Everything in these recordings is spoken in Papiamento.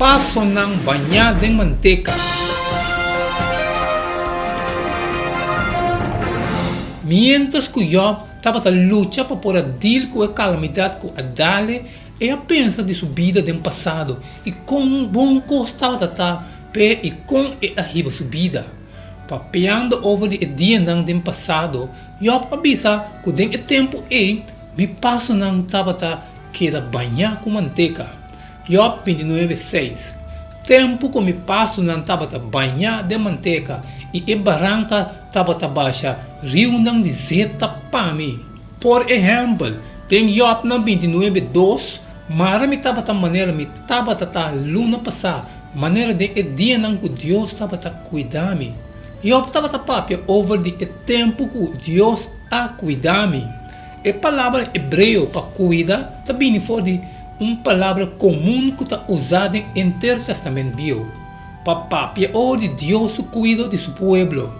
Pasonan bañá den manteka. Miéntras ku Yòb tabata lucha pa por a dil ku e kalamidat ku a dal-e, e a pensa di su bida den pasado i kon bon kos tabata ta p'e i kon e a hiba su bida. Papiando over di e dianan den pasado, Yòb a bisa ku den e tempu ei mi pasonan tabata keda bañá ku manteka. Yòb 29, seis. Tempu ku mi pasonan tabata bañá den manteka i e baranka tabata basha riunan di zeta pa mi. Por ehèmpel, den Yòbnan 29, dos, Mara mi tabata manera mi tabata ta luna pasá, manera den e dianan ku Dios tabata kuida mi. Yòb tabata papia over di e tempu ku Dios a kuida mi. E palabra hebreo pa kuida ta bini for di un palabra komun ku ta usá den henter Tèstamènt Bieu pa papia over di Dios su kuido di su pueblo.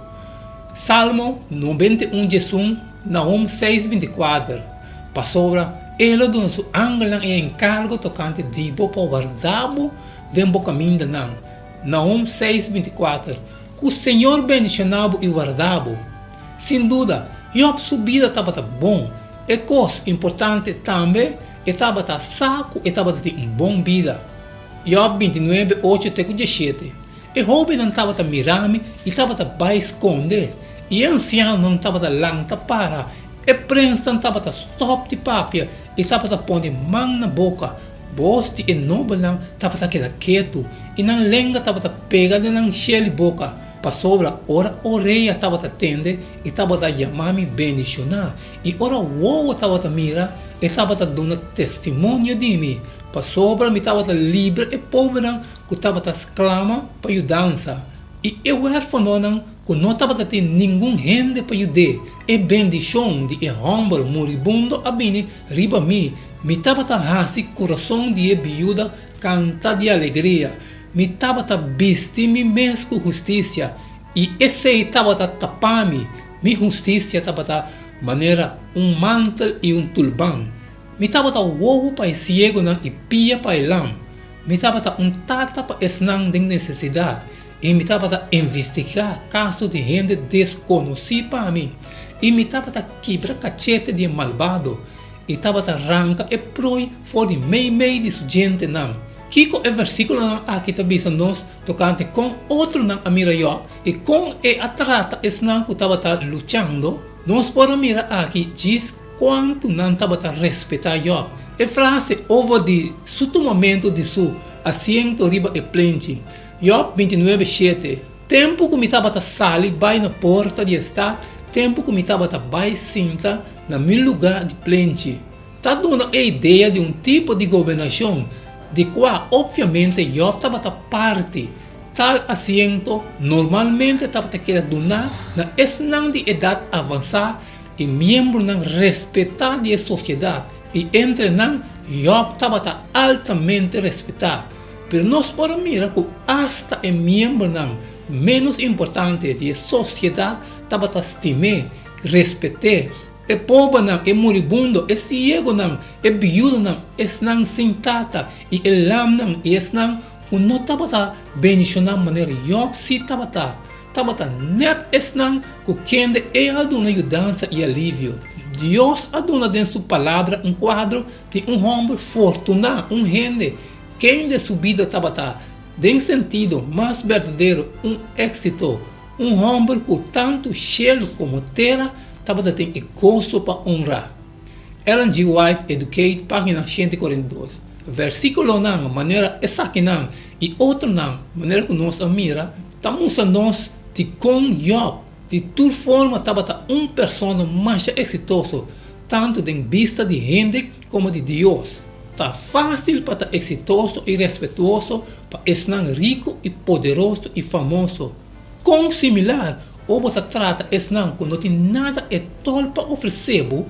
Salmo 91 diesun, Nahum seis 24, Pasobra E lo duna su angelnan e enkargo tokante di bo pa warda bo den bo kamindanan. Nahum seis 24, Ku Señor bendishoná bo i warda bo. Sin duda, Job su bida tabata bon. E kos importante tambe, e tabata sa ku e tabata tin un bon bida. Job 29, ocho te ku diesshete, E hóbennan tabata mira mi i tabata bai skonde, i e ansianonan tabata lanta para, e prensnan tabata stòp di papia i tabata pone man na boka, bos di e nobelnan tabata keda ketu, i nan lenga tabata pega den nan shel di boka. Pasobra ora orea tabata tende, e tabata yama mi bendishoná, i ora wowo tabata mira, e tabata duna testimonio di mi, pasobra mi tabata libra e pobernan ku tabata sklama pa yudansa, i e wèrfanonan ku no tabata tin ningun hende pa yud'é. E bendishon di e hòmber muribundo a bini riba mi, mi tabata hasi kurason di e biuda kanta di alegria. Mi tabata bisti mi mes ku hustisia, i esei tabata tapa mi, mi hustisia tabata manera un mantel i un tulban. Mi tabata wowo pa e siegunan i pia pa e lam. Mi tabata un tata pa esnan den nesesidat, i mi tabata investigá kaso di hende deskonosí pa mi, i mi tabata kibra kachete di e malbado, i tabata ranka e prooi for di meimei di su djentenan. Kiko e versíkulonan aki ta bisa nos tokante kon otronan a mira Yòb i kon e a trata esnan ku tabata luchando? Nos por a mira aki djis kuantu nan tabata respetá Yòb. E frase over di su tumamentu di su asiento riba e plenchi, Yòb 29, shete, Tempu ku mi tabata sali bai na porta di e stat, tempu ku mi tabata bai sinta na mi lugá di plenchi, ta duna e idea di un tipo di gobernashon di kua opviamente Yòb tabata parti. Tal asiento normalmente tabata keda duná na esnan di edat avansá i miembronan respetá di e sosiedat, i entre nan Yòb tabata altamente respetá. Pero nos por a mira ku asta e miembronan ménos importante di e sosiedat tabata stim'é, respet'é, e pobernan, e muribundo, e siegonan, e biudonan, esnan sin tata, i e lamnan, i esnan ku no tabata bendishoná manera Yòb sí tabata, tabata nèt esnan ku kende e a duna yudansa i alivio. Dios a duna den su Palabra un kuadro di un hòmber fortuná, un hende Kende su bida tabata, den sentido mas berdadero, un éxito, un homber cu tantu shelu como tera tabata tin e goso pa honra. Ellen G. White, Educate, página 142. Versículonan manera esakinan i otronan manera cu nos a mira ta mustra nos dicon Job di tur forma tabata un persona masha exitoso tantu den bista di hende como di Dios. Ta fácil pa ta exitoso i respetuoso pa esnan rico i poderoso i famoso. Con similar o bo ta trata esnan cu no tin nada etol pa ofrecé bo?